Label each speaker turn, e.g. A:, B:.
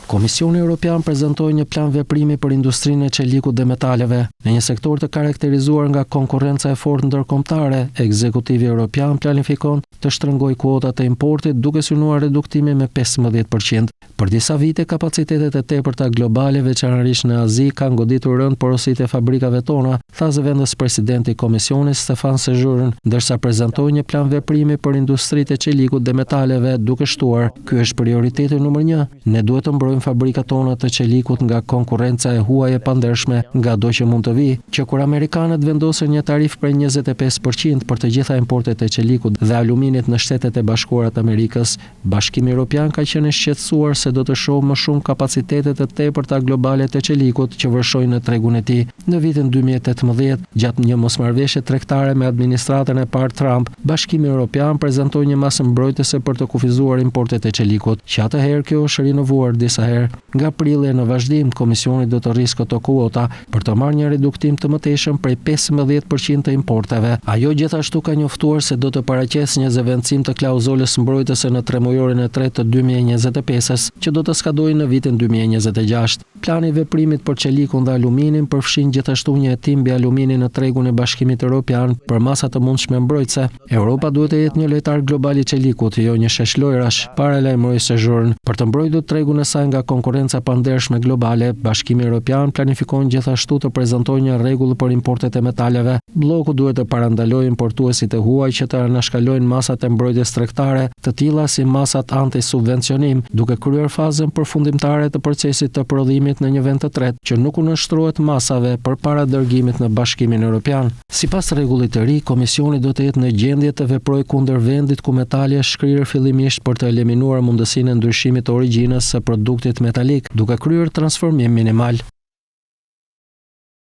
A: Komisioni Europian prezantoi një plan veprimi për industrinë e çelikut dhe metaleve. Në një sektor të karakterizuar nga konkurrenca e fortë ndërkombëtare, ekzekutivi europian planifikon të shtrëngojë kuotat e importit duke synuar reduktimin me 15 për qind. Për disa vite, kapacitetet e tepërta globale, veçanërisht në Azi, kanë goditur rëndë porositë e fabrikave tona, tha zëvendëspresidenti i Komisionit, Stéphane Séjourné, ndërsa prezantoi një plan veprimi për industritë e çelikut dhe metaleve, duke shtuar, Ky është prioriteti numër një. Ne duhet të mbrojmë fabrikat tona të çelikut nga konkurrenca e huaj e pandershme, ngado që mund të vijë. Që kur amerikanët vendosën një tarifë prej 25% për të gjitha importet e çelikut dhe aluminit në Shtetet e Bashkuara të Amerikës, Bashkimi Europian ka qenë i shqetësuar se do të shohë më shumë kapacitete të tepërta globale të çelikut që vërshojnë në tregun e tij. Në vitin 2018, gjatë një mosmarrëveshje tregtare me administratën e parë Trump, Bashkimi Europian prezantoi një masë mbrojtëse për të kufizuar importet e çelikut. Që atëherë kjo është rinovuar disa herë. Nga prilli e në vazhdim, Komisioni do të rrisë këto kuota për të marrë një reduktim të mëtejshëm prej 15% të importeve. Ajo gjithashtu ka njoftuar se do të paraqesë një zëvendësim të klauzolës mbrojtëse në tremujorin e tretë të 2025-ës, që do të skadojë në vitin 2026. Plani i veprimit për çelikun dhe aluminin përfshin gjithashtu një hetim mbi aluminin në tregun e Bashkimit Europian për masa të mundshme mbrojtëse. Europa duhet të jetë një lojtar global i çelikut, jo një shesh lojrash, paralajmëroi Séjourné. Për të mbrojtur tregun e saj nga konkurrenca e pandershme globale, Bashkimi Europian planifikon gjithashtu të prezantojë një rregull për importet e metaleve. Blloku duhet të parandalojë importuesit e huaj që të anashkalojnë masat e mbrojtjes tregtare, të tilla si masat anti-subvencionim, duke kryer fazën përfundimtare të procesit të prodhimit në një vend të tretë që nuk u nënshtrohet masave përpara dërgimit në Bashkimin Europian. Sipas rregullit të ri, Komisioni do të jetë në gjendje të veprojë kundër vendit ku metali është shkrirë fillimisht për të eliminuar mundësinë e ndryshimit të origjinës së produktit metalik, duke kryer transformim minimal.